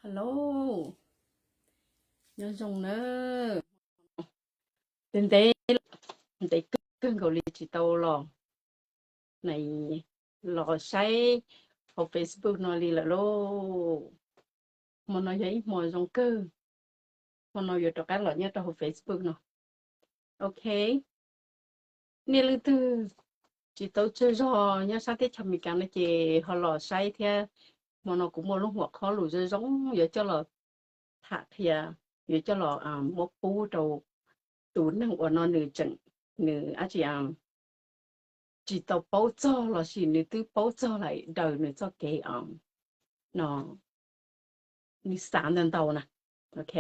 Hello, nyob zoo na. Ntev ntev, ntev kawg nkaus li tsis tau los, los saib hauv Facebook no li lawm lauj. Hmo no yog ib hmo zoo kawg, hmo no yuav rov qab los nyob rau hauv Facebook no. Ok, nej leej twg tsis tau tsawg zog nyob sab teb chaws Amelikas no ces ho los saib thiab. Hmo no kuv muaj lub huam qhob lus zoo zoo yuav coj los tham qhia, yuav coj los muab pub rau tus neeg uas no nws tseem, nws dab tsi, tsis tau paub txog lossis nws twb paub txog lawm daws nws txoj kev no, nws xav ntau ntau na. Ok,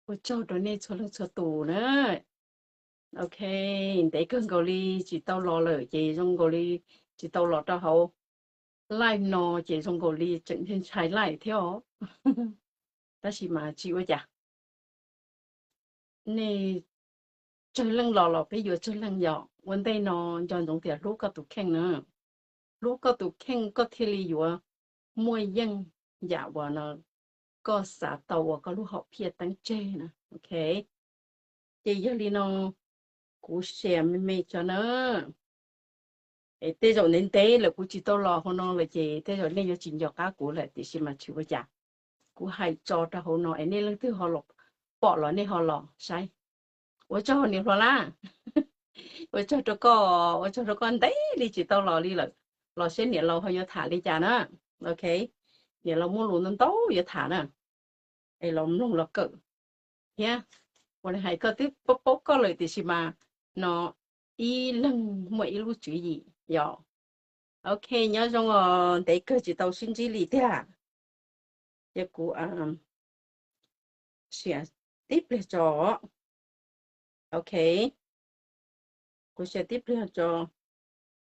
ua tsaug rau nej txhua leej txhua tus na. Ok, ntev kawg nkaus li tsis tau los lawm ces zoo nkaus li tsis tau los rau hauv live no ces zoo nkaus li tseem ntshai ntshai live thiab os. Tab sis mas tsis ua cas, nej tsawg leej los los peb yuav tsawg leej yom. Ua ntej no nco ntsoov tias hlub koj tus kheej na, hlub koj tus kheej koj thiaj li yuav muaj yeej yam uas no koj xav tau ua koj lub hom phiaj teeb tseg na. Ok, ces yog li no kuv share me me tso na. Es tej zaum ntev ntev lawm kuv tsis tau los hauv no lawm ces tej zaum nej yuav tsis nco qab kuv lawm, tiam sis mas tsis ua cas, kuv hais tso rau hauv no es nej leej twg ho los pom los nej ho los saib. Ua tsaug niam hluas Lab, ua tsaug rau koj, ua tsaug rau koj ntev li tsis tau los li lawm, los seb niam laus ho yuav tham li cas na. Ok, niam laus muaj lus ntau ntau yuav tham na, es los mloog los kawm thiab. Ua li hais koj twb paub paub koj lawm tiam sis mas no ib leeg muaj ib lub tswv yim yom. Ok, nyob zoo os, ntev kawg tsis tau sib ntsib li tiag. Ces kuv share tib pliag tso. Ok, kuv share tib pliag tso,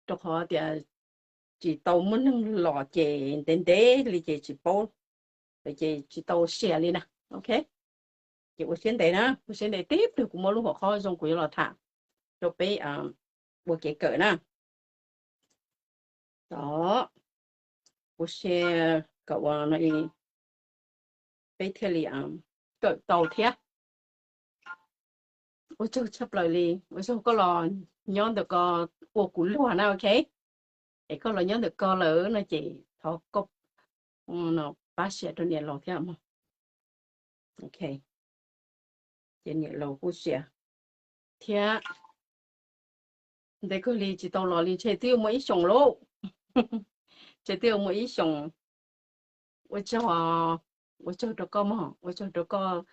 rau qhov tias tsis tau muaj neeg los ces ntev ntev li ces tsis paub, ces tsis tau share li na. Ok, ces ua siab ntev na, ua siab ntev tib pliag kuv muaj lub hom qhob zoo kuv yuav los tham rau peb ua kev kawm na. Tos kuv share kom ua no peb thiaj li kawm tau thiab. Ua tsaug tshaj plaws li, ua tsaug koj los nyob ntawm ko ua kuv luag na. Ok, es koj los nyob ntawm ko lawm no ces thov koj pab share rau niam laus thiab mog. Ok, ces niam laus kuj share thiab. Ntev kawg li tsis tau los li ntshe twb yuav muaj ib xyoos lauj, ntshe twb yuav muaj ib xyoos. Ua tsaug, ua tsaug rau koj mog, ua tsaug rau koj,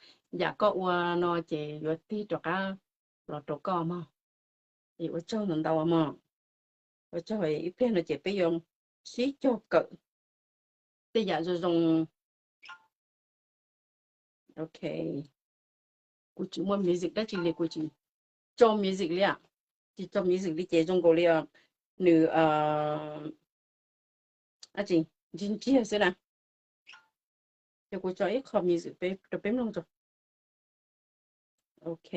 yam koj ua no ces yuav tig rov qab los rau koj mog. Es ua tsaug ntau ntau mog, ua tsaug. Ib pliag no ces peb yuav sib cog kawm tej yam zoo zoo. Ok, kuv tsis muaj music dab tsi li, kuv tsis tso music li, tsis tso music li ces zoo nkaus li nws dab tsi ntsiag ntsiag xwb na. Ces kuv tso ib qho music rau peb mloog tso. Ok,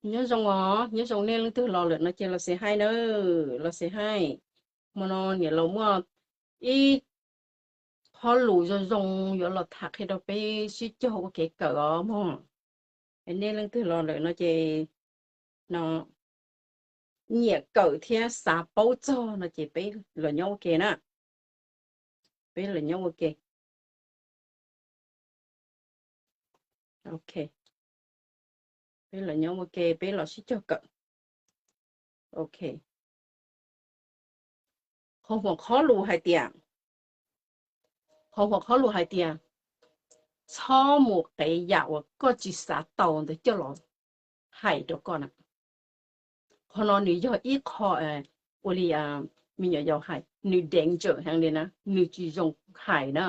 nyob zoo os, nyob zoo nej leej twg los lawm no ces los xes haij na, los xes haij. Hmo no niam laus muaj ib qho lus zoo zoo yuav los tham qhia rau peb sib cog ua kev kawm os mog. Nej leej twg los lawm no ces no nyiam kawm thiab xav paub txog no ces peb los nyob ua ke na, peb los nyob ua ke. Ok, peb los nyob ua ke, peb los sib cog kawm. Ok, qhov huam qhov lus hais tias, qhov huam qhov lus hais tias txhob mus qev yam uas koj tsis xav tau ntawd coj los hais rau koj na. Qhov no nws yog ib qho ua li me nyuam yaus hais, nws danger heev li na, nws tsis zoo hais na.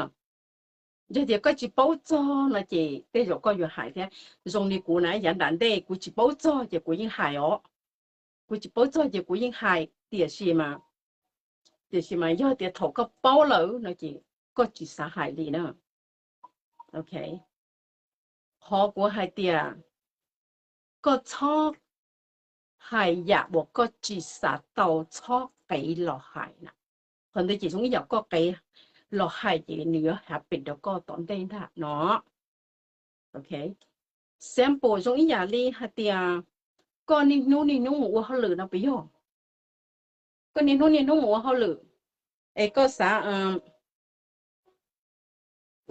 Yog tias koj tsis paub txog no ces tej zaum koj yuav hais thiab. Zoo li kuv na, yav nram ntej kuv tsis paub txog ces kuv yeej hais os. Kuv tsis paub txog ces kuv yeej hais, tiam sis mas, tiam sis mas yog tias thaum koj paub lawm no ces koj tsis xav hais li na. Ok, qhov kuv hais tias koj txhob hais yam uas koj tsis xav tau, txhob qev los hais na. Qhov ntawd ces zoo ib yam koj qev los hais ces nws yuav happen rau koj tom ntej ntag no. Example zoo ib yam li hais tias koj niaj hnub niaj hnub mus ua hauj lwm no puas yog? Koj niaj hnub niaj hnub mus ua hauj lwm, es koj xav,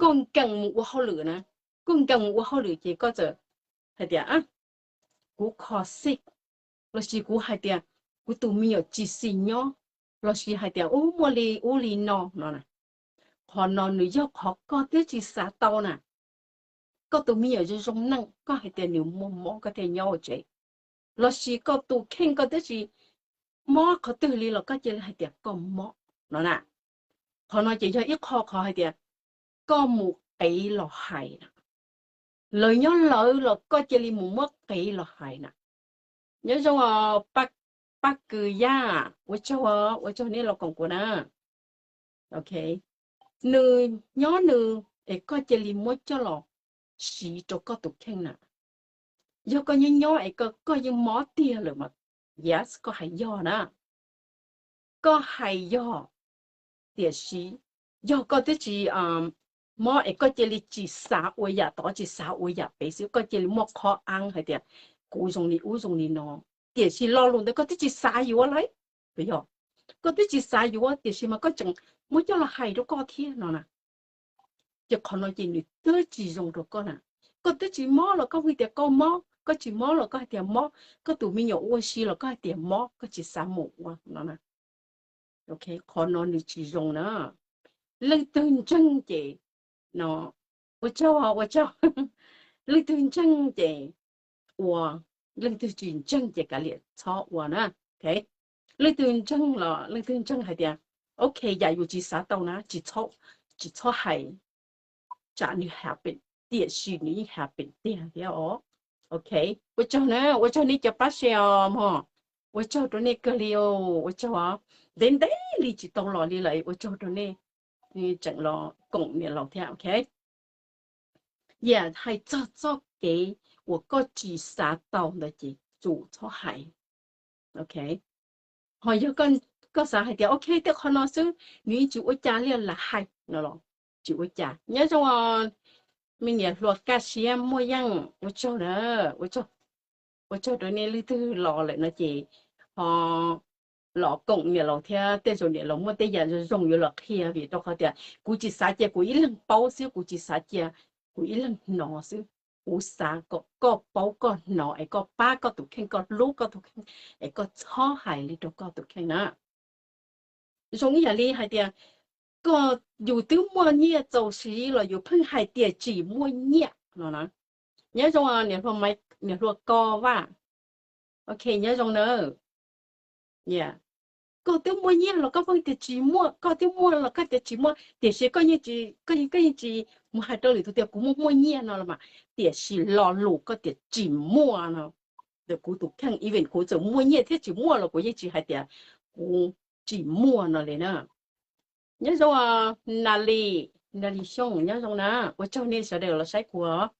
koj nkees mus ua hauj lwm na, koj nkees mus ua hauj lwm ces koj txawm hais tias kuv kho xij, lossis kuv hais tias kuv tus me nyuam tsis xis nyob, lossis hais tias ub muaj li ub li no no na. Qhov no nws yog qhov koj twb tsis xav tau na. Koj tus me nyuam zoo zoo neej koj hais tias nws muaj mob koj thiaj nyob ua tsev, lossis koj tus kheej koj twb tsis mob qhov twg li los koj cia li hais tias koj mob no na. Qhov no ces yog ib qho qhov hais tias koj mus qiv los hais na, lawv nyob lawv los koj cia li mus muab qiv los hais na. Nyob zoo, Paj Kws Yaj, ua tsaug, ua tsaug nej los koom kuv na. Nws nyob nws es koj cia li muab coj los siv rau koj tus kheej na. Yog koj nyob nyob es koj yeej mob tiag lawm mas, yes, koj hais yog na, koj hais yog. Tiam sis yog koj twb tsis mob es koj cia li tsis xav ua yam tod tsis xav ua yam pem xwb, koj cia li muaj qhov ab hais tias kuv zoo li ub zoo li no, tiam sis lo lus ntawd koj twb tsis xav yuav lawm, puas yog? Koj twb tsis xav yuav tiam sis mas koj tseem muab coj los hais rau koj thiab no na. Ces qhov no ces nws twb tsis zoo rau koj na. Koj twb tsis mob los koj hais tias koj mob, koj tsis mob los koj hais tias mob, koj tus me nyuam ua si los koj hais tias mob, koj tsis xav mus ua no na. Qhov no nws tsis zoo na. Leej twg ntseeg ces no, ua tsaug, ua tsaug. Leej twg ntseeg ces ua, leej twg tsis ntseeg ces kav liam txhob ua na. Leej twg ntseeg los leej twg ntseeg hais tias, ok, yam yus tsis xav tau na, tsis txhob hais, tsam nws happen, tiam sis nws yeej happen tiag thiab os. Ok, ua tsaug na, ua tsaug nej cov pab share os mog, ua tsaug rau nej kawg li os, ua tsaug os. Ntev ntev li tsis tau los li lawm, ua tsaug rau nej tseem los koom niam laus thiab, ok. Yam hais txog txoj kev uas koj tsis xav tau ntawd ces tsum txhob hais. Ok, ho yog koj xav hais tias ok, tej qhov no xwb nws yeej tsis ua cas li lam hais no los tsis ua cas. Nyob zoo me niam hluas Kaj Siab Muaj Yeej, ua tsaug na, ua tsaug rau nej leej twg los lawm no ces ho los koom niam laus thiab, tej zaum niam laus muaj tej yam zoo zoo yuav los qhia, vim rau qhov tias kuv tsis xav cia kuv ib leeg paub xwb, kuv tsis xav cia kuv ib leeg hnov xwb, kuv xav kom koj paub koj hnov es koj pab koj tus kheej, koj hlub koj tus kheej es koj txhob hais li rau koj tus kheej na. Zoo ib yam li hais tias koj, yus twb muaj nyiaj txaus siv los yus pheej hais tias tsis muaj nyiaj no na. Nyob zoo niam hluas Ko Vaj, ok, nyob zoo na. Koj twb muaj nyiaj los koj pheej tias tsis muaj, koj twb muaj los koj tias tsis muaj, tiam sis koj yeej tsis mus hais rau lwm tus tias kuv muaj muaj nyiaj no los mas, tiam sis lo lus koj tias tsis muaj no, kuv tus kheej even kuv txawm muaj nyiaj thiab tsis muaj los kuv yeej tsis hais tias kuv tsis muaj no li na. Nyob zoo Nali, Nali Xyooj nyob zoo na, ua tsaug nej sawv daws los saib kuv os.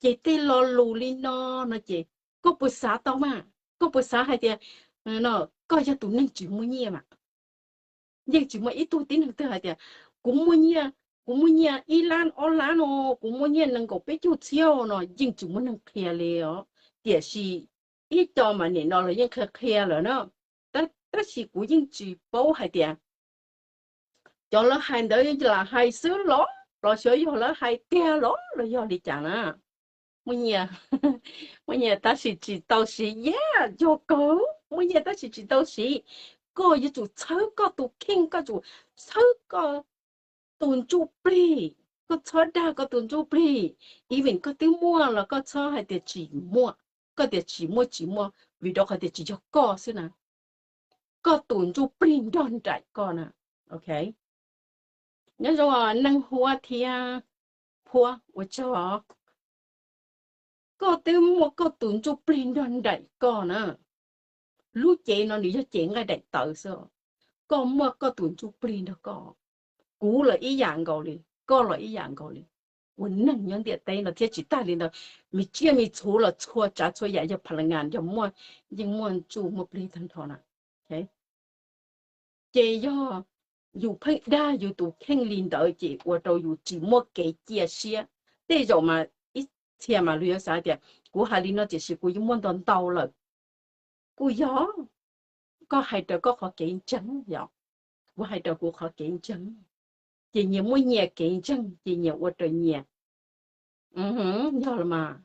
Ces tej lo lus li no no ces koj puas xav tau mas? Koj puas xav hais tias koj yog tus neeg tsis muaj nyiaj mas? Yeej tsis muaj ib tug tib neeg twg hais tias kuv muaj nyiaj, kuv muaj nyiaj ib lab ob lab no, kuv muaj nyiaj nees nkaum peb caug txhiab no, yeej tsis muaj neeg qhia li os. Tiam sis ib co mas nim no los yeej qhia qhia lawm na, tab sis kuv yeej tsis paub hais tias cov lawv hais ntawd lam hais xwb los, los xyov yog lawv hais tiag los los yog li cas na. Muaj nyiaj, muaj nyiaj tab sis tsis tau siv, yog kawg, muaj nyiaj tab sis tsis tau siv. Koj yuav tsum txhawb koj tus kheej, koj tsum txhawb koj tus ntsuj plig, koj txhob dag koj tus ntsuj plig. Even koj twb muaj los koj txhob hais tias tsis muaj, koj tias tsis muaj tsis muaj vim rau qhov tias tsis yog koj xwb na, koj tus ntsuj plig nrog nraim koj na. Ok, nyob zoo Neej Huab thiab Phuab, ua tsaug. Koj twb muaj koj tus ntsuj plig nrog nraim koj na. Lub cev no nws yog cev nqaij daim tawv xwb. Koj muaj koj tus ntsuj plig nrog koj. Kuv los ib yam nkaus li, koj los ib yam nkaus li. Ua neeg nyob ntiaj teb no thiab tsis tag li ntawd, me tsiaj me txhu los txhua tsav txhua yam yog pha la ngas yog muaj, yeej muaj ntsuj muaj plig tag nrho na. Ces yog Yus pheej dag yus tus kheej li ntawd ces ua rau yus tsis muaj kev cia siab. Tej zaum mas ib txhia mas luag yuav xav tias kuv hais li no tiam sis kuv yeej muaj ntau ntau lawm. Kuj yog, koj hais raws koj qhov kev ntseeg yom, kuv hais raws kuv qhov kev ntseeg, ces nyias muaj nyias kev ntseeg ces nyias ua raws nyias, yog los mas.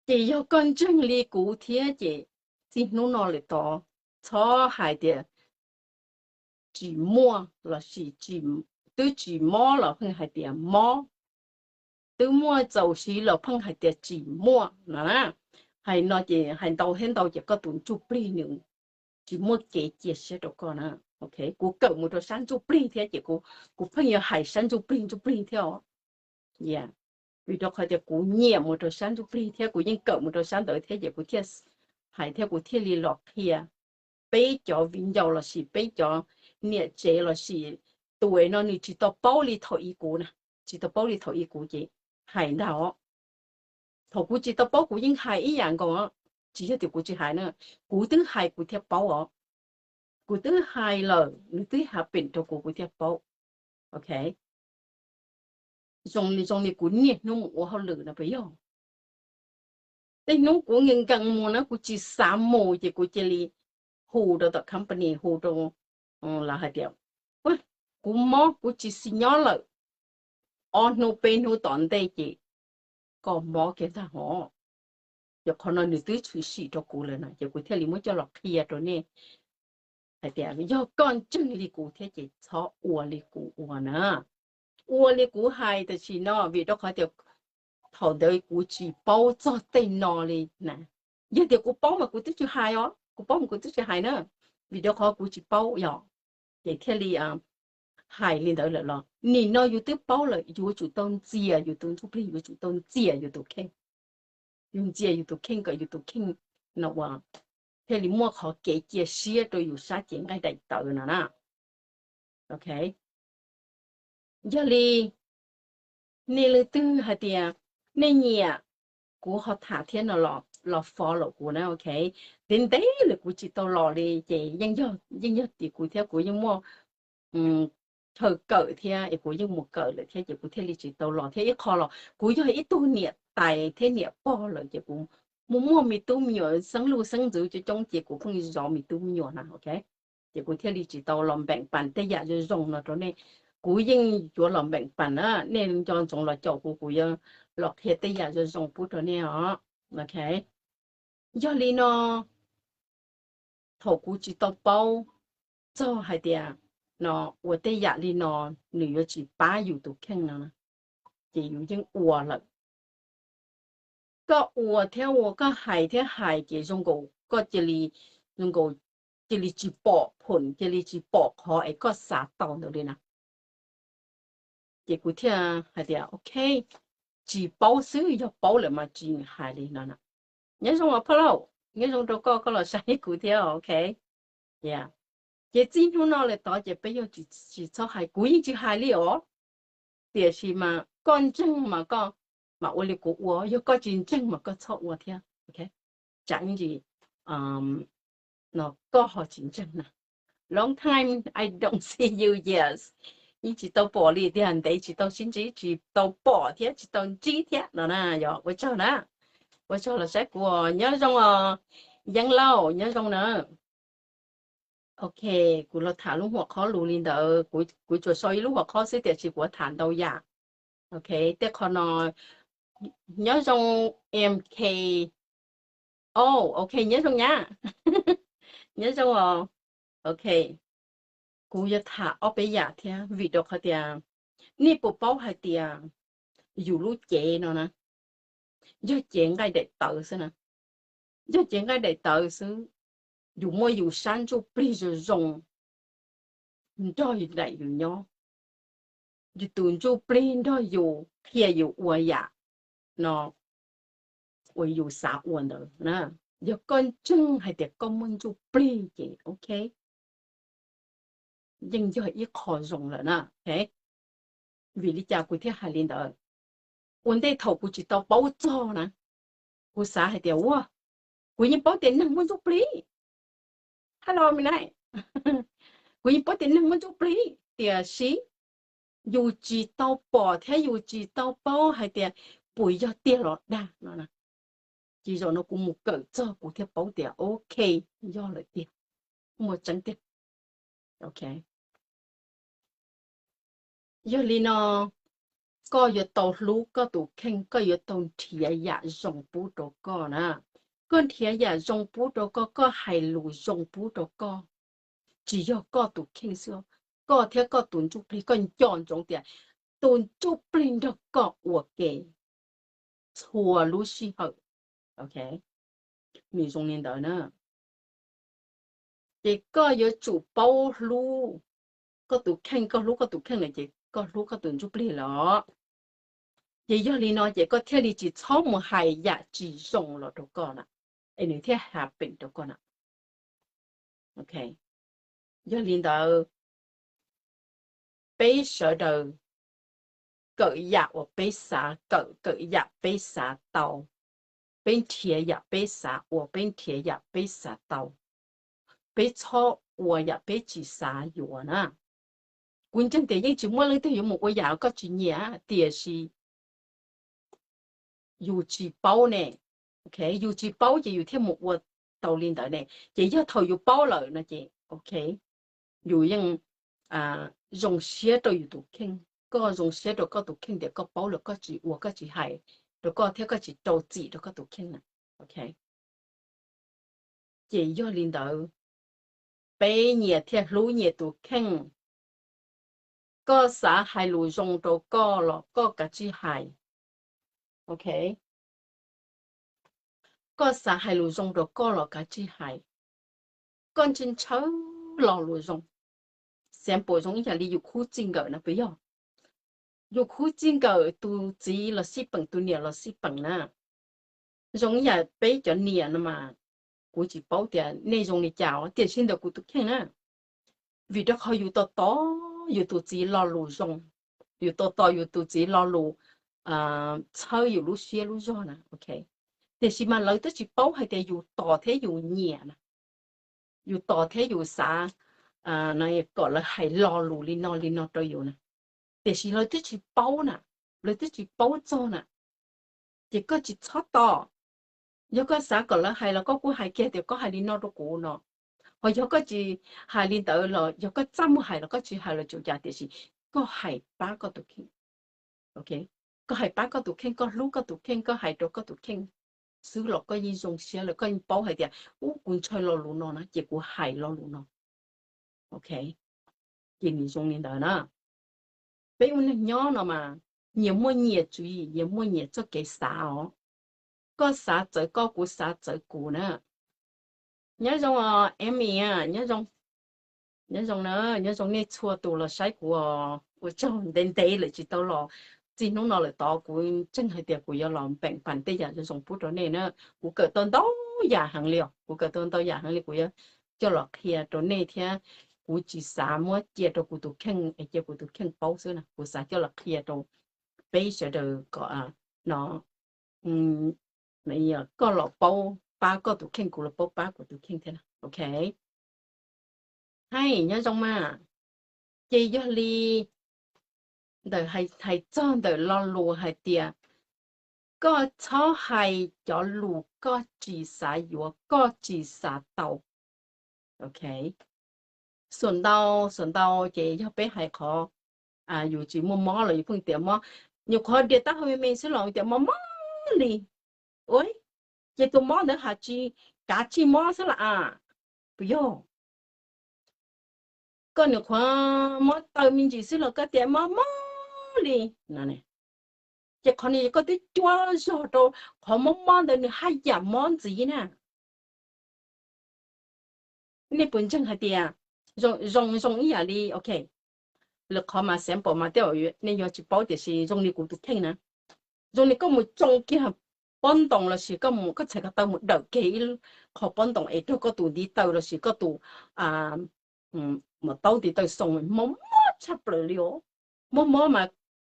Ces yog koj ntseeg li kuv thiab ces txij hnub no lawm tod txhob hais tias tsis muaj los sis twb tsis mob los pheej hais tias mob, twb muaj txaus siv los pheej hais tias tsis muaj no. Hais no ces hais ntau thiab ntau ces koj tus ntsuj plig nws tsis muaj kev cia siab rau koj na. Kuv kawm mus rau sab ntsuj plig thiab ces kuv pheej yuav hais sab ntsuj plig ntsuj plig thiab os. Vim rau qhov tias kuv nyiam mus rau sab ntsuj plig thiab kuv yeej kawm mus rau sab ntawd thiab ces kuv thiaj hais thiab kuv thiaj li los qhia peb cov viv ncaus los sis peb cov niam tsev los sis tus no nws tsis tau paub li thaum i kuv na, tsis tau paub li thaum i kuv ces hais ntag os. Thaum kuv tsis tau paub kuv yeej hais ib yam nkaus, tsis yog tias kuv tsis hais na, kuv twb hais kuv thiaj paub os. Kuv twb hais lawm nws twb happen rau kuv kuv thiaj paub. Ok, zoo li zoo li kuv niaj hnub mus ua hauj lwm no puas yog? Tej hnub kuv nkees nkees mus na kuv tsis xav mus ces kuv cia li hu rau tom company hu rau lawv hais tias kuv mob kuv tsis xis nyob lawm, ob hnub peb hnub tom ntej ces koj mob kiag ntag hov. Yog qhov no nws twb tshwm sim rau kuv lawm no ces kuv thiaj li muab coj los qhia rau nej hais tias yog koj ntseeg li kuv thiab ces txhob ua li kuv ua na. Ua li kuv hais tam sim no vim rau qhov tias thaum ntawd kuv tsis paub txog tej no li na. Yog tias kuv paub mas kuv twb tsis hais os, kuv paub mas kuv twb tsis hais na, vim rau qhov kuv tsis paub yom. Ces thiaj li hais li ntawd lawm los nim no yus twb paub lawm yuav tsum tau ntxias yus tus ntsuj plig, yuav tsum tau ntxias yus tus kheej. Yus ntxias yus tus kheej kom yus tus kheej no ua thiaj li muaj qhov kev cia siab rau yus sab cev nqaij daim tawv no na. Ok, yog li nej leej twg hais tias nej nyiam kuv ho tham thiab no los follow kuv na. Ok, ntev ntev lawm kuv tsis tau los li ces yeej yog tim kuv thiab kuv yeej muaj chaw kawm thiab es kuv yeej mus kawm lawm thiab ces kuv thiaj li tsis tau los thiab. Ib qho los kuv yog ib tug niam tais thiab niam pog lawm ces kuv mus muaj me tub me nyuam xeeb luj xeeb ntxwv coob coob ces kuv pheej zov me tub me nyuam na. Ok, ces kuv thiaj li tsis tau los npeem pas tej yam zoo zoo no rau nej. Kuv yeej yuav los npeem pas na, nej nco ntsoov los caum kuv, kuv yuav los qhia tej yam zoo zoo pub rau nej os. Ok, yog li no thaum kuv tsis tau paub txog hais tias no ua tej yam li no nws yuav tsis pab yus tus kheej no ces yus yeej ua lawm. Koj ua thiab ua, koj hais thiab hais ces zoo nkaus koj cia li, zoo nkaus cia li tsis pom phoom, cia li tsis pom qhov es koj xav tau ntawd li na. Ces kuv thiaj hais tias ok, tsis paub xwb, yog paub lawm mas tsis hais li no na. Nyob zoo os phauj lauj, nyob zoo rau koj, koj los saib kuv thiab. Ok, ces txij hnub no lawm tod ces peb yuav tsis txhob hais, kuv yeej tsis hais li os. Tiam sis mas koj ntseeg mas koj mam ua li kuv ua, yog koj tsis ntseeg mas koj txhob ua thiab. Ok, tsam ib ntsis no koj ho tsis ntseeg na. Long time I don't see you, yes. Yeej tsis tau pom li tiag, ntev tsis tau sib ntsib, tsis tau pom thiab tsis tau ntsib thiab no na. Yog ua tsaug na, ua tsaug los saib kuv, nyob zoo os Yeeb Lauj, nyob zoo na. Ok, kuv los tham lub huam qhob lus li ntawd, kuv tsuas sau ib lub huam qhob xwb tiam sis kuv tham ntau yam. Ok, tej qho no, nyob zoo M K. O, ok, nyob zoo nyab. Nyob zoo os. Ok, kuv yuav tham ob peb yam thiab vim rau qhov tias nej puas paub hais tias yus lub cev no na yog cev nqaij daim tawv xwb na, yog cev nqaij daim tawv xwb, yus muaj yus sab ntsuj plig zoo zoo nrog daim yus nyob, yus tus ntsuj plig nrog yus qhia yus ua yam no uas yus xav ua ntawd na. Yog koj ntseeg hais tias koj muaj ntsuj plig ces ok, yeej yog ib qho zoo lawm na. Vim li cas kuv thiaj hais li ntawd? Ua ntej thaum kuv tsis tau paub txog na, kuv xav hais tias ua, kuv yeej paub tias neeg muaj ntsuj plig. Hello, me na, Kuv yeej paub tias neeg muaj ntsuj plig, tiam sis yus tsis tau pom thiab yus tsis tau paub hais tias puas yog tiag los dag no. Ces zaum no kuv mus kawm txog kuv thiaj paub tias ok, yog lawm tiag, muaj tseeb tiag. Ok, yog li no koj yuav tau hlub koj tus kheej, koj yuav tau nrhiav yam zoo pub rau koj na. Koj nrhiav yam zoo pub rau koj, koj hais lus zoo pub rau koj, tsis yog koj tus kheej xwb, koj thiab koj tus ntsuj plig, koj nco ntsoov tias tus ntsuj plig nrog koj ua ke txhua lub sij hawm. Ok, nws zoo li ntawd na. Ces koj yuav tsum paub hlub koj tus kheej, koj hlub koj tus kheej lawm ces koj hlub koj tus ntsuj plig lawm. Ces yog li no ces koj thiaj li tsis txhob mus hais yam tsis zoo los rau koj na, es nws thiaj happen rau koj na. Ok, yog li ntawd peb sawv daws kawm yam uas peb xav kawm, kawm yam peb xav tau, peb nrhiav yam peb xav ua, peb nrhiav yam peb xav tau, peb txhob ua yam peb tsis xav yuav na. Kuv ntseeg tias yeej tsis muaj leej twg yuav mus ua yam koj tsis nyiam, tiam sis yus tsis paub ne. Ok, yus tsis paub ces yus thiaj mus ua tau li ntawd ne. Ces yog thaum yus paub lawm no ces ok, yus yeej zoo siab rau yus tus kheej, koj zoo siab rau koj tus kheej tias koj paub lawm koj tsis ua koj tsis hais rau koj thiab koj tsis rau txim rau koj tus kheej na. Ok, ces yog li ntawd peb nyias thiaj hlub nyias tus kheej. Koj xav hais lus zoo rau koj los koj kav tsij hais. Ok, koj xav hais lus zoo rau koj los kav tsij hais. Koj ntshaw ntshaw lo lus zoo, xav npaum zoo ib yam li yus khub txij nkawm no puas yog? Yus khub txij nkawm tus txiv los xij peem tus niam los xij peem na. Zoo ib yam peb cov niam no mas, kuv tsis paub tias nej zoo li cas os, tiam sis ntawm kuv tus kheej na, vim rau qhov yus tos tos yus tus txiv lo lus zoo, yus tos tos yus tus txiv lo lus txhawb yus lub siab lub zog na. Ok, tiam sis mas lawv twb tsis paub hais tias yus tos thiab yus nyiam na, yus tos thiab yus xav kom lawv hais lo lus li no li no rau yus na. Tiam sis lawv twb tsis paub na, lawv twb tsis paub txog na. Ces koj tsis txhob tos. Yog koj xav kom lawv hais los koj kuj hais kiag tias koj hais li no rau kuv no. Ho yog koj tsis hais li ntawd los yog koj txaj muag hais los koj tsis hais los tsis ua cas, tiam sis koj hais pab koj tus kheej. Ok, koj hais pab koj tus kheej, koj hlub koj tus kheej, koj hais rau koj tus kheej xwb los koj yeej zoo siab lawm, koj yeej paub hais tias ub, kuv ntshaw lo lus no na ces kuv hais lo lus no. Ok, ces nws zoo li ntawd na. Peb ua neeg nyob no mas nyias muaj nyias tswv yim, nyias muaj nyias txoj kev xav os. Koj xav txawv koj, kuv xav txawv kuv na. Nyob zoo os Amy, nyob zoo. Nyob zoo na, nyob zoo nej txhua tus los saib kuv os. Ua tsaug ntev ntev lawm tsis tau los, txij hnub no lawm tod kuv ntseeg hais tias kuv yuav los npeem pam tej yam zoo zoo pub rau nej na. Kuv kawm tau ntau yam heev li os, kuv kawm tau ntau yam heev li, kuv yuav coj los qhia rau nej thiab. Kuv tsis xav muab cia rau kuv tus kheej es cia kuv tus kheej paub xwb na, kuv xav coj los qhia rau peb sawv daws kom no koj los paub, pab koj tus kheej, kuv los paub pab kuv tus kheej thiab na. Ok, hais nyob zoo mas. Ces yog li ntawm hais txog ntawm lo lus hais tias koj txhob hais cov lus koj tsis xav yuav, koj tsis xav tau. Ok, xuam ntau xuam ntau ces yog peb hais qhov yus tsis muaj mob los yus pheej tias mob, nyuam qhuav dias taub hau me me xwb los tias mob mob li. Ua, ces tus mob ntawd has tsis kav tsij mob xwb las as, puas yog? Koj nyuam qhuav mob taw me ntsis xwb los koj tias mob mob li no. Ces qhov no koj twb cuab zog rau qhov mob mob ntawd nws haj yam mob ntxiv na. Nej puas ntseeg hais tias zoo zoo ib yam li, ok, lwm qhov mas xav npaum mas tej zaum nej yuav tsis paub tiam sis zoo li kuv tus kheej na, zoo li koj mus tsoo kiag pob ntoos lossis koj mus koj txhais ko taw mus dawm kiag ib qho pob ntoos es raug koj tus ntiv taw lossis koj tus mos taub ntiv taw xoo, mob mob tshaj plaws li os. Mob mob mas,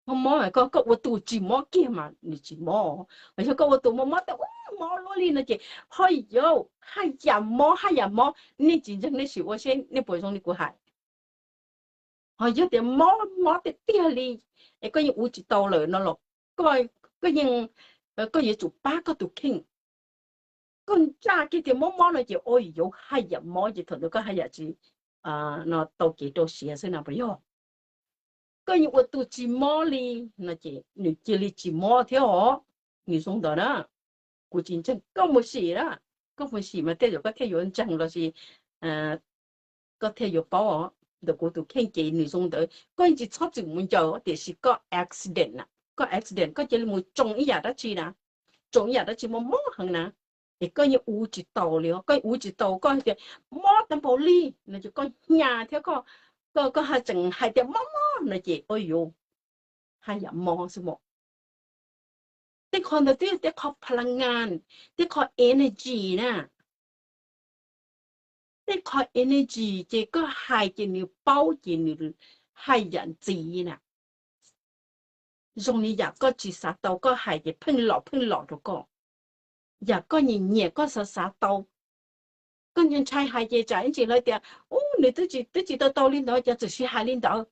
mob mob mas koj, koj ua tus tsis mob kiag mas nws tsis mob. Mas yog koj ua tus mob mob tas ub mob luaj li no ces ho yuav haj yam mob haj yam mob. Nej tsis ntseeg nej sim ua seb nej puas zoo li kuv hais. Ho yog tias mob mob tiag tiag li, es koj yeej ua tsis tau lawm no los, koj yeej, koj yuav tsum pab koj tus kheej. Koj ntsaj kiag tias mob mob no ces ua yuav haj yam mob ces thaum ntawd koj haj yam tsis, no tau kev rau siav xwb no puas yog? Koj yeej ua tus tsis mob li no ces nws cia li tsis mob thiab os. Nws zoo ntawd na. Kuv tsis ntseeg, koj mus sim na. Koj mus sim mas tej zaum koj thiaj yuav ntseeg los sis koj thiaj yuav paub os. Ntawm kuv tus kheej ces nws zoo ntawd, koj yeej tsis txhob txwm mus ncaws tiam sis koj accident na, koj accident koj cia li mus tsoo ib yam dab tsi na, tsoo ib yam dab tsi mob mob heev na, es koj yeej ua tsis tau li os. Koj ua tsis tau, koj hais tias mob tag npaum li no ces koj hnya thiab, koj, koj haj tseem hais tias mob mob no ces ua yuav haj yam mob xwb mas. Tej qho ntawd twb yog tej qho pha la ngas, tej qho energy na. Tej qho energy ces koj hais ces nws paub ces nws haj yam ntxiv na. Zoo li yam koj tsis xav tau koj hais ces pheej los pheej los rau koj. Yam koj nyiam nyiam koj xav xav tau. Koj ntshai ntshai hais ces tsam ib ntsis lawv tias, u, nws twb tsis tau tau li ntawd ces txawm siv hais li ntawd.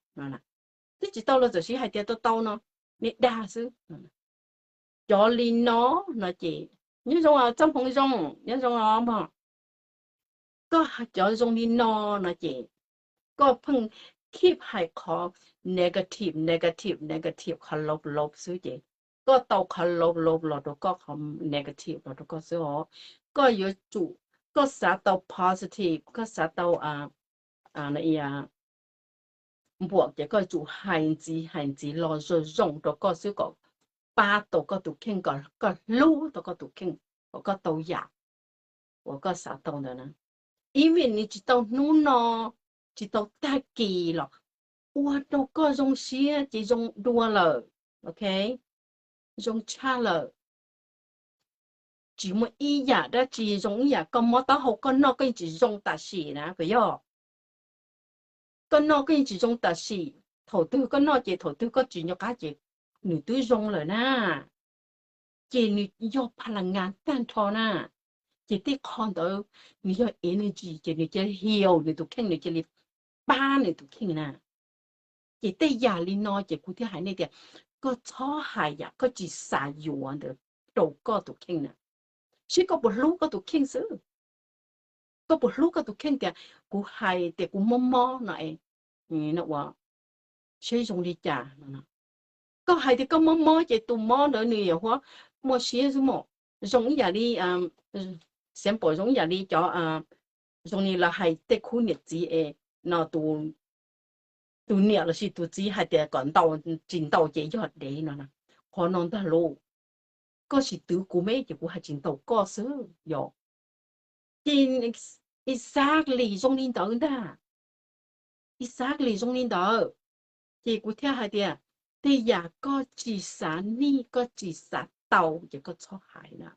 Twb tsis tau los txawm siv hais tias tau tau no, nej dag xwb. Cov li no no ces nyob zoo, txoj hmoov zoo, nyob zoo os mog. Koj cov zoo li no no ces koj pheej keep hais qhov negative, negative, negative, qhov laus laus xwb ces koj tau qhov laus laus los rau koj, qhov negative los rau koj xwb os. Koj yuav tsum, koj xav tau positive, koj xav tau npuam ces koj yuav tsum hais ntxiv hais ntxiv los zoo zoo rau koj xwb kom pab tau koj tus kheej, kom koj hlub tau koj tus kheej, kom koj tau yam uas koj xav tau ntawd na. Even nws tsis tau hnub no, tsis tau tag kis los ua rau koj zoo siab ces zoo dua lawm, ok, zoo tshaj lawm. Tsis muaj ib yam dab tsi zoo ib yam koj mob taub hau koj noj koj yeej tsis zoo tam sim na puas yog? Koj noj koj yeej tsis zoo tam sim, thaum twg koj noj ces thaum twg koj tsis nco qab ces nws twb zoo lawm na. Ces nws yog pha la ngas tag nrho na. Ces tej qho ntawd nws yog energy ces nws cia li heal nws tus kheej, nws cia li pab nws tus kheej na. Ces tej yam li no ces kuv thiaj hais nej tias koj txhob hais yam koj tsis xav yuav ntawd rau koj tus kheej na. Seb koj puas hlub koj tus kheej xwb. Koj puas hlub koj tus kheej tias kuv hais tias kuv mob mob no es, no ua seb zoo li cas no. Koj hais tias koj mob mob ces tus mob ntawd nws yuav huab muaj siab xwb mos. Zoo ib yam li, example, zoo ib yam li cov, zoo li lawv hais tej khub niam txiv es no, tus niam lossis tus txiv hais tias kom ntaus, tsis ntaus ces yog dev no. Qhov no ntag lauj, koj tsis twv kuv me ces kuv hais tsis ntaus koj xwb yom. Ces exactly zoo li ntawd ntag. Exactly zoo li ntawd. Ces kuv thiaj hais tias tej yam koj tsis xav nij, koj tsis xav tau ces koj txhob hais na.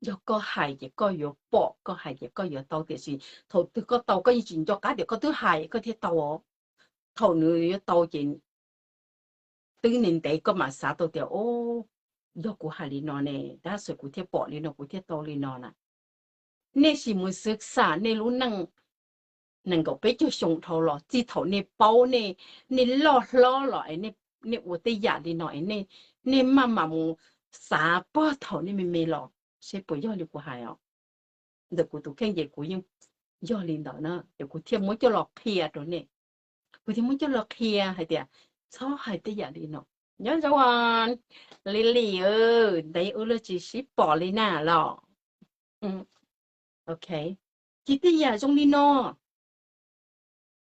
Yog koj hais ces koj yuav pom, koj hais ces koj yuav tau, tiam sis thaum twg koj tau koj yeej tsis nco qab tias koj twb hais koj thiaj tau os. Thaum nws yuav tau ces twb ntev ntev koj mam xav tau tias, o, yog kuv hais li no ne, tab sis kuv thiaj pom li no, kuv thiaj tau li no na. Nej sim mus xwv xam nej lub neej nees nkaum peb caug xyoo dhau los, txij thaum nej paub, nej loj hlob los es nej ua tej yam li no es nej maj mam mus xav puag thaum nej me me los seb puas yog li kuv hais os. Ntawm kuv tus kheej ces kuv yeej yog li ntawd na, ces kuv thiaj muab coj los qhia rau nej. Kuv thiaj muab coj los qhia hais tias txhob hais tej yam li no. Nyob zoo, Lily, ntev ua luaj tsis sib pom li na los. Ok, ces tej yam zoo li no,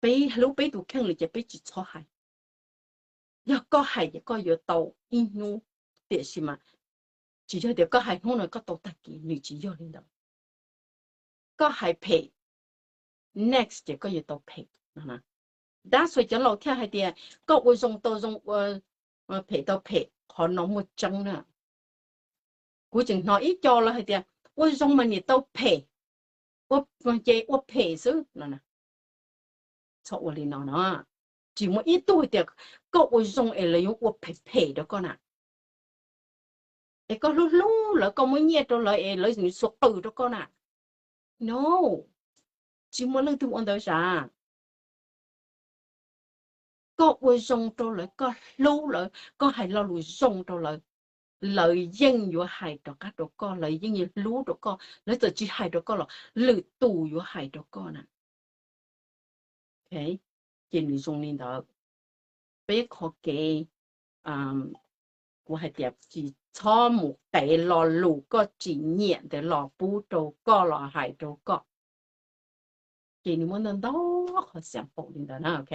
peb hlub peb tus kheej lawm ces peb tsis txhob hais. Yog koj hais ces koj yuav tau ib hnub, tiam sis mas tsis yog tias koj hais hnub no koj tau tag kis, nws tsis yog li ntawd. Koj hais phem, next ces koj yuav tau phem. That's why cov laus thiaj hais tias koj ua zoo tau zoo, ua phem tau phem, qhov no muaj tseeb na. Kuv tseem hnov ib co los hais tias ua zoo mas niam tau phem, ces ua phem xwb no. Txhob ua li no no. Tsis muaj ib tug hais tias koj ua zoo es lawv yuav ua phem phem rau koj na. Es koj hlub hlub lawv, koj muab nyiaj rau lawv es lawv xuas qws rau koj na. No, tsis muaj leej twg ua ntawd sav. Koj ua zoo rau lawv, koj hlub lawv, koj hais lo lus zoo rau lawv, lawv yeej yuav hais rov qab rau koj, lawv yeej yuav hlub rau koj, lawv txawm tsis hais rau koj los lwm tus yuav hais rau koj na. Ces nws zoo li ntawd. Peb qhov kev, kuv hais tias tsis txhob mus qev lo lus koj tsis nyiam ntawd los pub rau koj los hais rau koj. Ces nws muaj ntau ntau qhov xav paum li ntawd na, ok.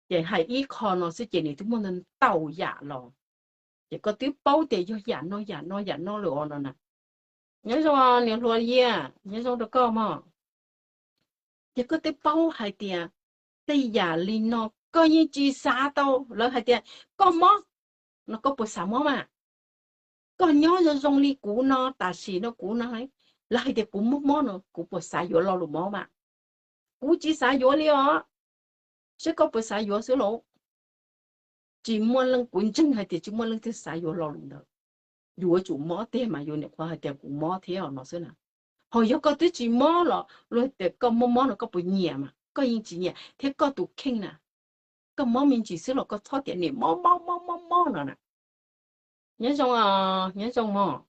Ces hais ib qho no xwb ces nws twb muaj ntau ntau yam los. Ces koj twb paub tias yog yam no yam no yam no lawm os no na. Nyob zoo niam hluas Yias, nyob zoo rau koj mog. Ces koj twb paub hais tias tej yam li no koj yeej tsis xav tau, lawv hais tias koj mob no koj puas xav mob mas? Koj nyob zoo zoo li kuv no tam sim no kuv no, lawv hais tias kuv mob mob no kuv puas xav yuav lo lus mob mas? Kuv tsis xav yuav li os. Saib koj puas xav yuav xwb lauj. Tsis muaj leej, kuv ntseeg hais tias tsis muaj leej twg xav yuav lo lus ntawd. Yuav tsum mob tiag mas yus niam qhuav hais tias kuv mob thiab no xwb na. Ho yog koj twb tsis mob los luag tias koj mob mob no koj puas nyiam mas? Koj yeej tsis nyiam thiab koj tus kheej na. Koj mob me ntsis xwb los koj txhob tias nim mob mob mob mob mob no na. Nyob zoo, nyob zoo mog.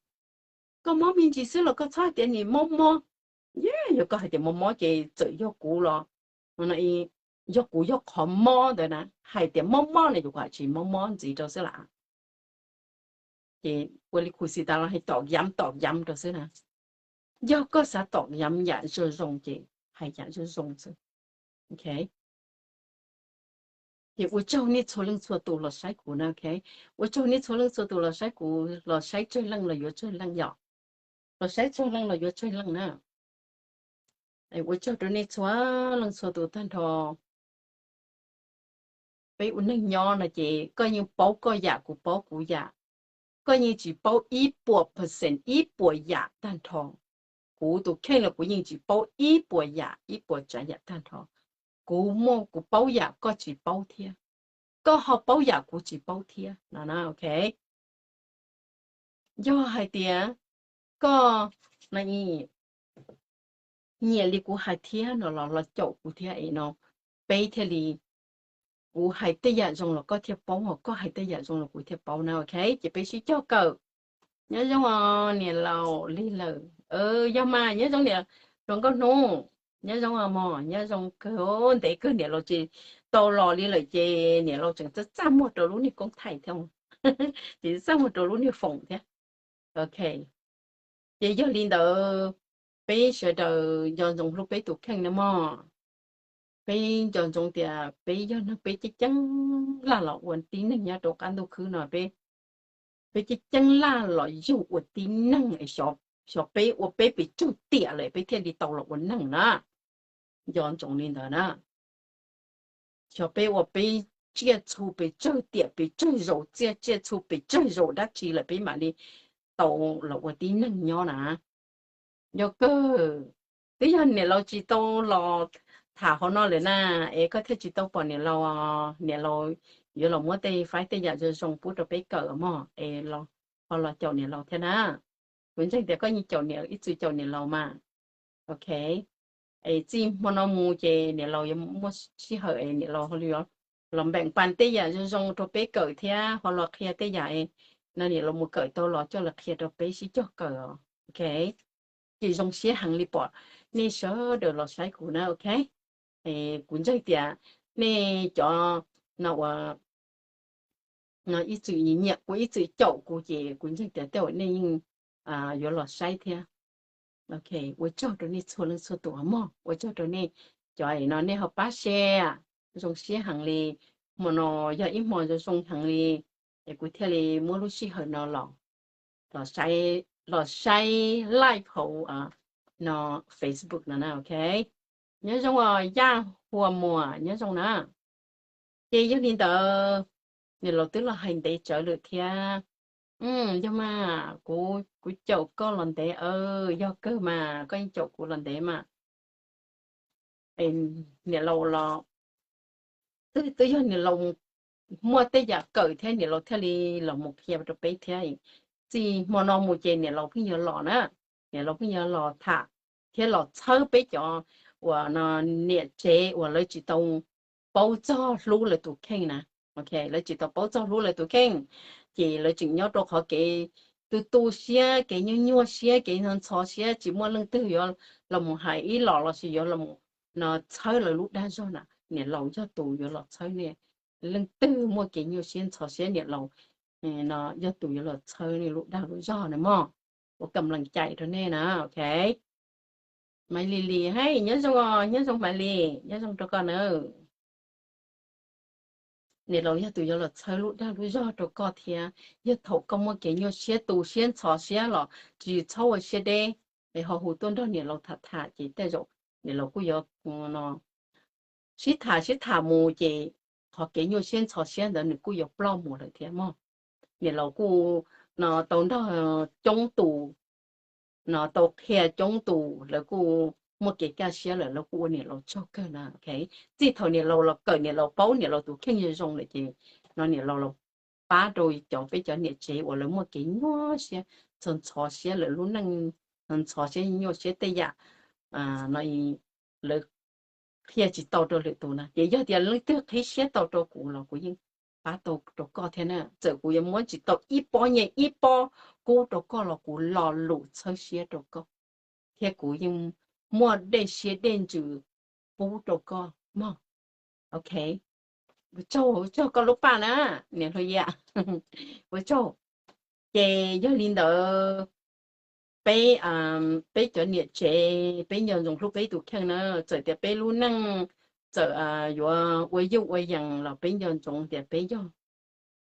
Koj mob me ntsis xwb los koj txhob tias nim mob mob. Yog koj hais tias mob mob ces txawm yog kuv los, yog kuv yog qhov mob ntawd na, hais tias mob mob no yus kuj tsis mob mob ntxiv rau xwb las. Ces ua li khuv xim tas los hais tom yam tom yam rau xwb na. Yog koj xav tom yam yam zoo zoo ces hais yam zoo zoo xwb. Ok. Ces ua tsaug nej txhua leej txhua tus los saib kuv na, ok. Ua tsaug nej txhua leej txhua tus los saib kuv, los saib tsawg leej los yuav tsawg leej yom. Los saib tsawg leej los yuav tsawg leej na. Ua tsaug rau nej txhua leej txhua tus tag nrho. Peb ua neeg nyob no ces koj yeej paub koj yam kuv paub kuv yam. Koj yeej tsis paub ib puas percent ib puas yam tag nrho. Kuv tus kheej los kuv yeej tsis paub ib puas yam ib puas tsav yam tag nrho. Kuv muaj kuv paub yam koj tsis paub thiab, koj ho paub yam kuv tsis paub thiab no na, ok. Yog hais tias koj nyiam li kuv hais thiab no los los caum kuv thiab es no peb thiaj li, kuv hais tej yam zoo los koj thiaj paub, ho koj hais tej yam zoo los kuv thiaj paub na, ok. Ces peb sib cog kawm. Nyob zoo os niam laus Lig Lawm. Yog mas nyob zoo niam hluas Nkauj Hnub. Nyob zoo mog, nyob zoo kawg, ntev kawg niam laus tsis tau los li lawm ces niam laus tseem txaj txaj muag rau lub niag koob thaij thiab, ces txaj muag rau lub niag foom thiab. Ok, ces yog li ntawd peb sawv daws nco ntsoov hlub peb tus kheej na mog. Peb nco ntsoov tias peb yog neeg, peb ceeb ceeb laj los ua tib neeg nyob rau qab ntuj khwb no, peb ceeb ceeb laj los yug ua tib neeg, xyov peb ua peb pes tsawg tiam lawm peb thiaj li tau los ua neeg na. Nco ntsoov li ntawd na. Xyov peb ua peb tsiaj txhu pes tsawg tiam pes tsawg zaus, tsiaj tsiaj txhu pes tsawg zaus dab tsi lawm peb mam li tau los ua tib neeg nyob na. Yog kawg, twb yog niam laus tsis tau los tham hauv no lawm na, es koj thiaj tsis tau pom niam laus. Niam laus yuav los muab tej faib tej yam zoo zoo pub rau peb kawm mog, es ho los caum niam laus thiab na. Kuv ntseeg tias koj yeej caum niam, ib txwm caum niam laus mas. Ok, es txij hmo no mus ces niam laus yuav muaj sij hawm es niam laus ho los npeem pas tej yam zoo zoo rau peb kawm thiab ho los qhia tej yam no, niam laus mus kawm tau los coj los qhia rau peb sib cog kawm os. Ok, ces zoo siab heev li pom nej sawv daws los saib kuv na, ok. Kuv ntseeg tias nej cov no uas ib txwm nyiam kuv ib txwm caum kuv ces kuv ntseeg tias tej uas nej yeej yuav los saib thiab. Ok, ua tsaug rau nej txhua leej txhua tus mog, ua tsaug rau nej cov no nej ho pab share, zoo siab heev li. Hmo no yog ib hmo zoo zoo heev li, es kuv thiaj li muab lub sij hawm no los, los saib live hauv no Facebook no na, ok. Nyob zoo os Yaj Hua Muas, nyob zoo na. Ces yog li ntawd, niam laus twb los hais ntev tsawv lawm thiab. Yog mas, kuv, kuv caum koj los ntev, yog kawg mas koj yeej caum kuv los ntev mas. Niam laus los, twb yog niam laus muaj tej yam kawm thiab niam laus thiaj li los mus qhia rau peb thiab. Txij hmo no mus ces niam laus pheej yuav los na, niam laus pheej yuav los tham thiab los txhawb peb cov uas no niam tsev uas lawv tsis tau paub txog hlub lawv tus kheej na. Ok, lawv tsis tau paub txog hlub lawv tus kheej, ces lawv tseem nyob rau qhov kev tu tu siab, kev nyuaj nyuaj siab, kev ntxhov siab, tsis muaj leej twg yuav los mus hais ib los lossis yuav los mus no txhawb lawv lub dag zog na. Niam laus yog tus yuav los txhawb nej. Leej twg muaj kev nyuaj siab ntxhov siab, niam laus no yog tus yuav los txhawb nej lub dag lub zog na mog. Ua kam lees cais rau nej na, ok. Maiv Lis Lis, hais nyob zoo os, nyob zoo Maiv Lis, nyob zoo rau koj na. Niam laus yog tus yuav los txhawb lub dag lub zog rau koj thiab. Yog thaum koj muaj kev nyuaj siab tu siab ntxhov siab los tsis txhob ua siab deb, es ho hu tuaj nrog niam laus tham tham ces tej zaum niam laus kuj yuav no sib tham sib tham mus ces qhov kev nyuaj siab ntxhov siab ntawd nws kuj yuav ploj mus lawm thiab mog. Niam laus kuj no tau nrog coob tus, no tau qhia coob tus, lawv kuj muaj kev kaj siab lawm, lawv kuj ua niam laus tsaug kawg na. Txij thaum niam laus los kawm, niam laus paub niam laus tus kheej zoo zoo lawm ces no niam laus los pab rau cov, peb cov niam tsev uas lawv muaj kev nyuaj siab, ntxhov ntxhov siab, lawv lub neej ntxhov siab nyuaj siab tej yam no lawv qhia tsis tau rau lwm tus na. Ces yog tias leej twg qhib siab tau rau kuv los kuv yeej pab tau rau koj thiab na. Txawm kuv yuav muab tsis tau ib pob nyiaj ib pob kub rau koj los kuv lo lus txhawb siab rau koj, thiab kuv yeej muaj dej siab dej ntsws pub rau koj mog. Ok, ua tsaug, ua tsaug koj lub paj na, niam hluas Yias. Ua tsaug. Ces yog li ntawd, peb, peb cov niam tsev peb nco ntsoov hlub peb tus kheej na. Txawm tias peb lub neej txawm yuav ua yuj ua yees los peb nco ntsoov tias peb yog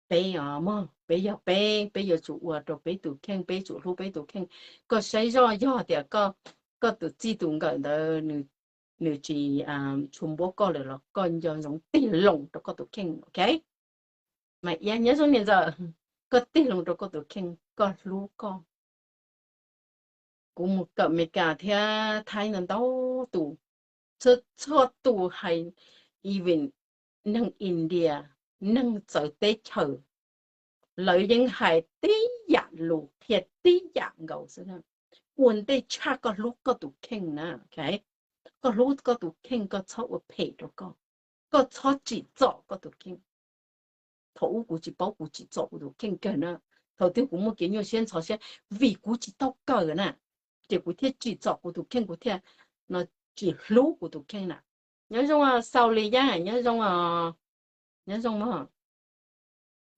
peb os mog, peb yog peb, peb yuav tsum ua rau peb tus kheej, peb tsum hlub peb tus kheej. Koj saib zoj, yog tias koj tus txij tus nkawm ntawd nws tsis tshua npuab koj lawm los koj nco ntsoov tig loo rau koj tus kheej, ok? Mas Iab, nyob zoo niam ntxawm, koj tig loo rau koj tus kheej, koj hlub koj. Kuv mus kawm Amelikas thiab Thaib ntau ntau tus, txhua txhua tus hais, even neeg India, neeg txawv teb chaws, lawv yeej hais tib yam lus qhia tib yam nkaus xwb na. Ua ntej tshaj koj hlub koj tus kheej na. Koj hlub koj tus kheej, koj txhob ua phem rau koj, koj txhob tsim txom koj tus kheej. Thaum ub kuv tsis paub, kuv tsim txom kuv tus kheej kawg na. Thaum twg kuv muaj kev nyuaj siab ntxhov siab vim kuv tsis tau kawm na, ces kuv thiaj tsim txom kuv tus kheej, kuv thiaj no tsis hlub kuv tus kheej na. Nyob zoo Xaus Lis Yaj, nyob zoo, nyob zoo mog.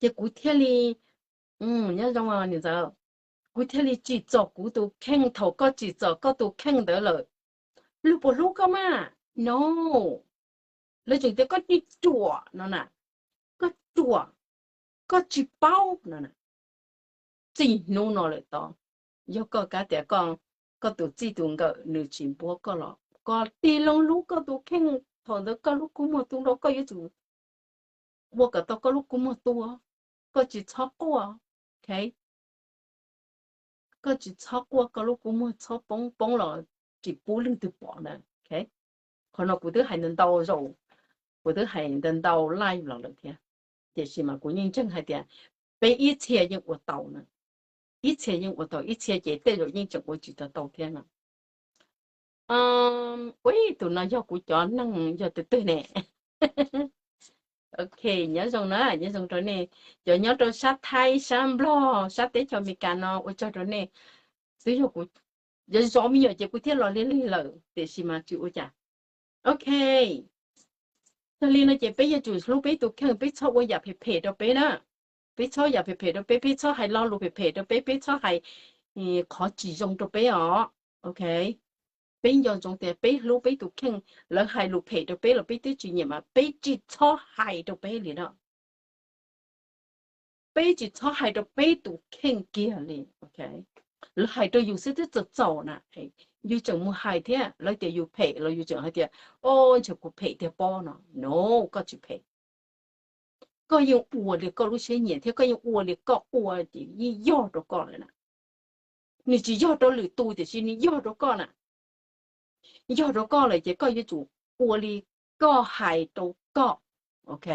Ces kuv thiaj li, nyob zoo niam ntxawm, kuv thiaj li tsim txom kuv tus kheej. Thaum koj tsim txom koj tus kheej ntawd lawm, luag puas hlub koj mas? No, lawv tseem tias koj ruam no na, koj ruam, koj tsis paub no na. Txij hnub no lawm tod, yog koj kav tias koj tus txij tus nkawm nws tsis npuab koj los koj tig loo hlub koj tus kheej. Thaum ntawd koj lub kua muag tu nrho, koj yuav tsum ua kom tau koj lub kua muag tu. Koj tsis txhob quaj, ok? Koj tsis txhob quaj, koj lub kua muag txhob poob, poob los tsis pub leej twg pom na. Qhov no kuv twb hais ntau ntau zaus, kuv twb hais ntau ntau live los lawm thiab, tiam sis mas kuv yeej ntseeg hais tias peb ib txhia yeej ua tau na, ib txhia yeej ua tau, ib txhia ces tej zaum yeej tseem ua tsis tau tau thiab no. Ua tus no yog kuv cov neeg yog tus twg ne? Ok, nyob zoo na, nyob zoo rau nej cov nyob rau sab Thaib, sab Nplog, sab teb chaws Amelikas no, ua tsaug rau nej. Twb yog kuv zov me nyuam ces kuv thiaj los lig lig lawm, tiam sis mas tsis ua cas. Ok, yog li no ces peb yuav tsum hlub peb tus kheej, peb txhob ua yam phem phem rau peb na. Peb txhob yam phem phem rau peb, peb txhob hais lo lus phem phem rau peb, peb txhob hais qhov tsis zoo rau peb os. Ok, peb nco ntsoov tias peb hlub peb tus kheej, lawv hais lus phem rau peb los peb twb tsis nyiam mas peb tsis txhob hais rau peb li no. Peb tsis txhob hais rau peb tus kheej kiag li. Lawv hais rau yus xwb twb txaus txaus na, yus tseem mus hais thiab, lawv tias yus phem los yus tseem hais tias, o, ntshe kuv phem tiag pob no. No, koj tsis phem. Koj yeej ua li koj lub siab nyiam thiab koj yeej ua li koj ua ces yeej yog rau koj lawm na. Nws tsis yog rau lwm tus tiam sis nws yog rau koj na. Yog rau koj lawm ces koj yuav tsum ua li koj hais rau koj. Ok,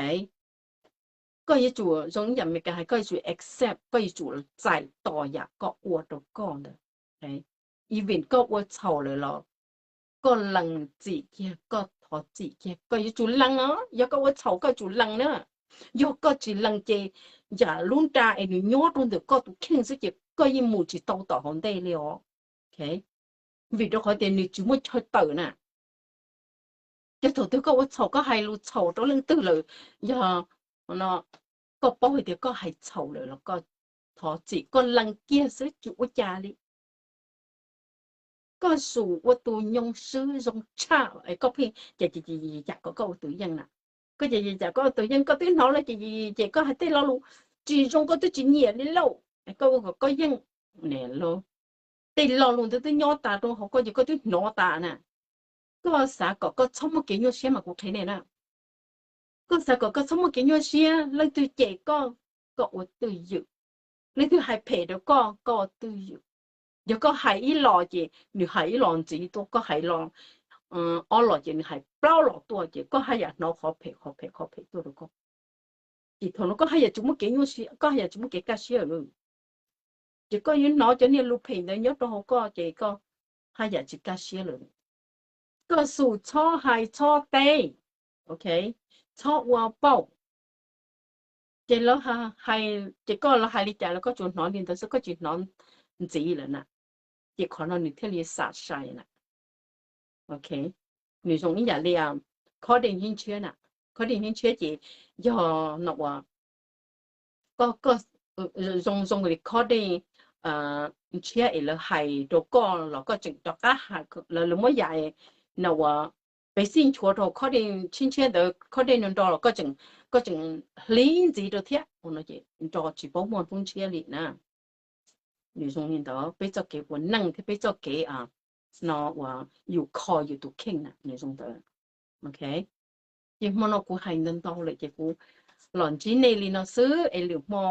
koj yuav tsum zoo ib yam Meskas hais, koj yuav tsum accept, koj yuav tsum txais tos yam koj ua rau koj ntawd. Even koj ua txhaum lawm los koj lees txim kiag, koj thov txim kiag, koj yuav tsum lees os, yog koj ua txhaum koj tsum lees na. Yog koj tsis lees ces yam lub nra es nws nyob rau ntawm koj tus kheej xwb ces koj yeej mus tsis tau tom hauv ntej li os. Vim rau qhov tias nws tsis muaj chaw tawm na. Ces thaum twg koj ua txhaum koj hais lus txhaum rau leej twg lawm, yog no koj paub hais tias koj hais txhaum lawm los koj thov txim, koj lees kiag xwb tsis ua cas li. Koj xum ua tus nyoo swb zoo tshaj es koj pheej ces ces ces cas kom koj ua tus yeej na. Koj ces ces cas koj ua tus yeej, koj twb hnov lawm ces ces koj hais tej lo lus tsis zoo koj twb tsis nyiam li lauj, koj ua kom koj yeej. Tej lo lus ntawd twb nyob tas rau hauv koj ces koj twb hnov tas na. Koj xav kom koj txhob muaj kev nyuaj siab mas kuv qhia nej na. Koj xav kom koj txhob muaj kev nyuaj siab, leej twg cem koj, koj ua twj ywm. Leej twg hais phem rau koj, koj ua twj ywm. Yog koj hais ib los ces nws hais ib los ntxiv tuaj, koj hais los ob los ces nws hais plaub los tuaj, ces koj haj yam hnov qhov phem qhov phem qhov phem tuaj rau koj. Ces thaum no koj haj yam tsis muaj kev nyuaj siab, koj haj yam tsis muaj kev kaj siab lawm. Ces koj yuav hnov cov niag lus phem ntawd nyob rau hauv koj ces koj haj yam tsis kaj siab lawm. Koj xum txhob hais txhob teb, ok, txhob ua pauj. Ces lawv hais, ces koj los hais li cas los koj tsuas hnov li ntawd xwb, koj tsis hnov ntxiv lawm na. Ces qhov no nws thiaj li xam sai na. Ok, nws zoo ib yam li khob dej hib ntshiab na. Khob dej hib ntshiab ces yog no uas koj, koj zoo zoo li khob dej ntshiab es lawv hais rau koj los koj tseem rov qab hais, lawv muab yam no uas pev xij nchuav rau khob dej hib ntshiab ntawd, khob dej no nro los koj tseem, koj tseem hliv ntxiv rau thiab, ua no ces nro tsis paub muaj lub ntshiab li na. Nws zoo li ntawd, peb txoj kev ua neej thiab peb txoj kev no uas yus kho yus tus kheej na, nws zoo ntawd. Ok, ces hmo no kuv hais ntau ntau lawm ces kuv los ntsib nej li no xwb es lwm hmo,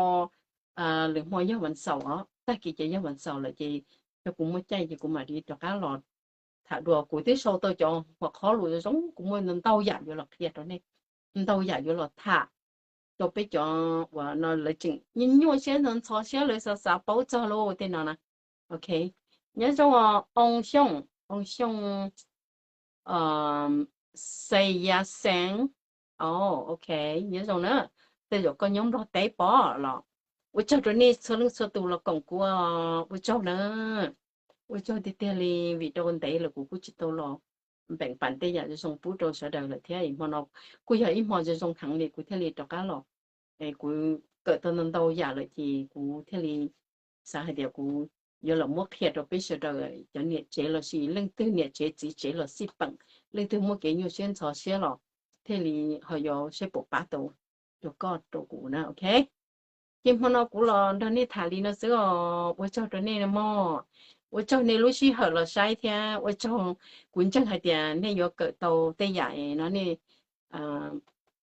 lwm hmo yog vas xaum os, tag kis ces yog vas xaum lawm ces yog kuv muaj caij ces kuv mam li rov qab los tham dua. Kuv twb sau tau cov huam qhov lus zoo, kuv muaj ntau yam yuav los qhia rau nej, ntau yam yuav los tham rau peb cov uas no lawv tseem nyuaj siab ntxhov siab, lawv xav xav paub txog lub tej no na. Ok, nyob zoo, Oo Xyooj, Oo Xyooj, Xeya Xeev. Ok, nyob zoo na. Tej zaum koj nyob Nplog teb pob los. Ua tsaug rau nej txhua leej txhua tus los koom kuv, ua tsaug na. Ua tsaug tiag tiag li vim rau ntev lawm kuv kuj tsis tau los npeem pam tej yam zoo zoo pub rau sawv daws lawm thiab. Hmo no kuj yog ib hmo zoo zoo heev li kuv thiaj li rov qab los. Kuv kawm tau ntau ntau yam lawm ces kuv thiaj li xav hais tias kuv yuav los muab qhia rau peb sawv daws cov niam tsev los sis leej twg niam tsev txiv tsev los xij peem, leej twg muaj kev nyuaj siab ntxhov siab los thiaj li ho yuav saib puas pab tau rau koj rau kuv na. Ok, ces hmo no kuv los nrog nej tham li no xwb os. Ua tsaug rau nej mog, ua tsaug nej lub sij hawm los saib thiab ua tsaug. Kuv ntseeg hais tias nej yuav kawm tau tej yam no nej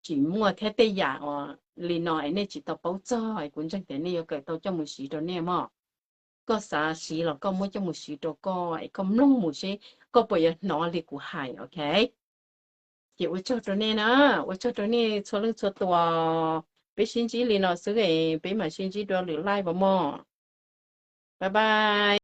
tsis muaj thiab tej yam uas li no es nej tsis tau paub txog, kuv ntseeg tias nej yuav kawm tau coj mus siv rau nej mog. Koj xav siv los koj muab coj mus siv rau koj es koj mloog mus seb koj puas yuav hnov li kuv hais, ok. Ces ua tsaug rau nej na, ua tsaug rau nej txhua leej txhua tus. Peb sib ntsib li no xwb es peb mam sib ntsib dua lwm live mog. Bye bye.